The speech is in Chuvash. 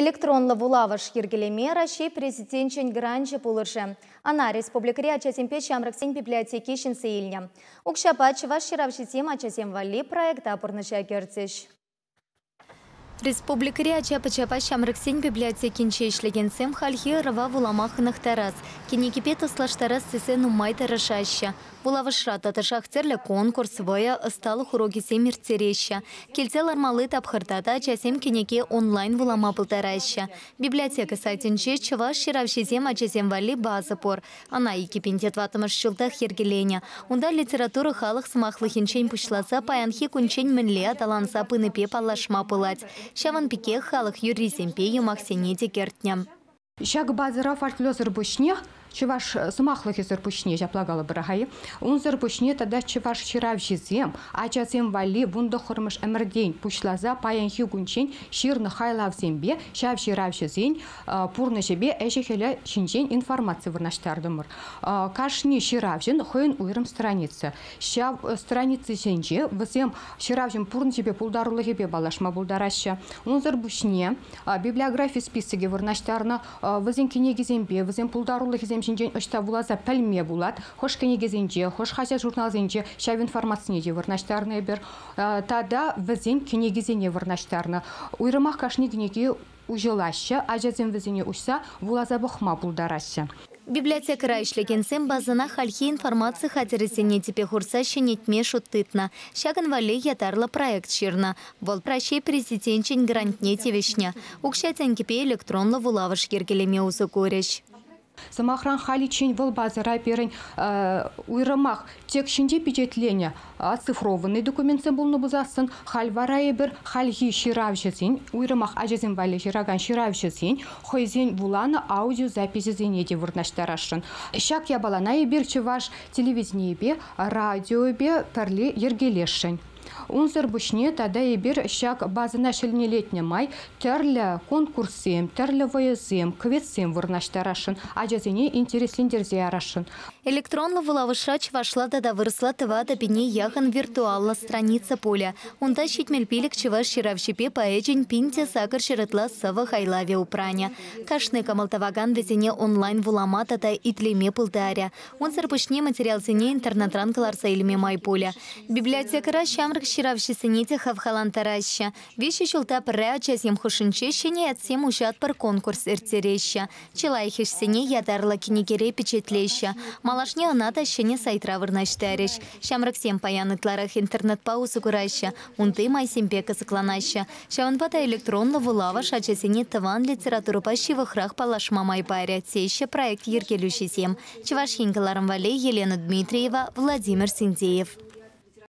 Электронлӑ вулавӑш йӗркелеме Раҫҫей Президенчӗн гранчӗ пулӑшӗ. Ӑна республикӑри ачасемпе ҫамрӑксен библиотеки ҫӗнсе илнӗ. Укҫапа чӑваш ҫыравҫисем ачасем валли проекта пурнӑҫа кӗртӗҫ. Республикӑри ача-пӑчапа ҫамрӑксен библиотекинче ӗҫлекенсем хальхи ӑрӑва вулама хӑнӑхтарас, кӗнекепе туслаштарас тесе нумай тӑрӑшаҫҫӗ. Вулавӑшра тӑтӑшах тӗрлӗ конкурс, вӑйӑ, ӑсталӑх урокӗсем ирттереҫҫӗ. Килте лармалли тапхӑрта та ачасем кӗнеке онлайн вулама пултараҫҫӗ. Библиотека сайтӗнче чӑваш ҫыравҫисем ачасем валли база пур. Ӑна 2004 ҫултах йӗркеленӗ. Унта литература халӑх сӑмахлӑхӗнчен пуҫласа паянхи кунччен мӗнле аталанса пынипе паллашма пулать. Ҫавӑн пекех халӑх юррисемпе юмахсене те кӗртнӗ. Ҫак базӑра фольклорсӑр пуҫне, чӑваш сӑмахлӑхӗсӗр пуҫне, ҫапла калӑпӑр-ха, унсӑр пуҫне тата чӑваш ҫыравҫисем ачасем валли 19-мӗш ӗмӗртен пуҫласа паянхи кунччен ҫырнӑ хайлавсемпе ҫав ҫыравҫӑсен пурнӑҫӗпе ӗҫӗ-хӗлӗ ҫинчен информаци вырнаҫтартӑмӑр. Кашни ҫыравҫӑн хӑйӗн уйрӑм страница. Ҫав страницӑсенче вӗсем ҫыравҫӑн пурнӑҫӗпе пултарулӑхӗпе паллашма пултараҫҫӗ. Унсӑр пуҫне библиографи списокӗ вырнаҫтарнӑ, вӗсен кӗнекисемпе, вӗсен пултарулӑхӗсем ҫинчен ӑҫта вуласа пӗлме пулать, хӑш кӗнекесенче, хӑш хаҫат-журналсенче ҫав информацине те вырнаҫтарнӑ эпир. Тата вӗсен кӗнекисене вырнаҫтарнӑ. Уйрӑмах кашни кӗнеке уҫӑлаҫҫӗ, ачасем вӗсене уҫса вуласа пӑхма пултараҫҫӗ. Библиотекӑра ӗҫлекенсем базӑна хальхи информаци хатӗрӗсене тӗпе хурса ҫӗнетме шут тытнӑ. Ҫакӑн валли ятарлӑ проект ҫырнӑ. Вӑл Раҫҫей Президенчӗн грантне тивӗҫнӗ. Укҫа-тенкӗпе электронлӑ вулавӑш йӗркелеме усӑ курӗҫ. Сӑмахран, халиччен вӑл базӑра пирӗн уйрӑмах текст ҫинче пичетленӗ оцифрованный документсем пулнӑ пулсассӑн, халь вара эпир хальхи ҫыравҫӑсен, уйрӑмах ачасем валли ҫыракан ҫыравҫӑсен хӑйсен вуланӑ аудиозаписӗсене те вырнаҫтарасшӑн. Ҫак япалана эпир чӑваш телевиденийӗпе, радиопе пӗрле йӗркелесшӗн. Унсӑр пуҫне тата эпир ҫак базӑна ҫӗнӗлетнӗ май тӗрлӗ конкурссем, тӗрлӗ вӑйӑсем, квестсем вырнаҫтарасшӑн, ачасене интереслентерсе ярасшӑн. Электронлӑ вулавӑшра чӑвашла тата вырӑсла 4000 яхӑн виртуаллӑ страница пулӗ. Унта 75 чӑваш ҫыравҫипе поэчӗн 1800 ытла сӑвӑ хайлавӗ упранӗ. Кашни кӑмӑл тӑвакан вӗсене онлайн вулама тата итлеме пултарӗ. Унсӑр пуҫне материалсене интернетран кӑларса илме май пулӗ. Библиотекӑра ҫамрӑк ҫыравҫӑсене те хавхалантараҫҫӗ. 3 ҫулта пӗрре ачасем хушшинче ҫӗнӗ ятсем уҫатпӑр конкурс ирттереҫҫӗ. Чылай хӗҫсене ятарлӑ кӗнекере пичетлеҫҫӗ. Малашне ӑна та ҫӗнӗ сайтра вырнаҫтарӗҫ. Ҫамрӑксем паян ытларах интернетпа усӑ кураҫҫӗ, унти майсемпе кӑсӑкланаҫҫӗ. Ҫавӑнпа та электронлӑ вулавӑш ачасене тӑван литературӑпа ҫывӑхрах паллашма май парӗ, теҫҫӗ проект йӗркелӳҫисем. Чӑваш Ен кӑларӑм валли Елена Дмитриева, Владимир Синдеев.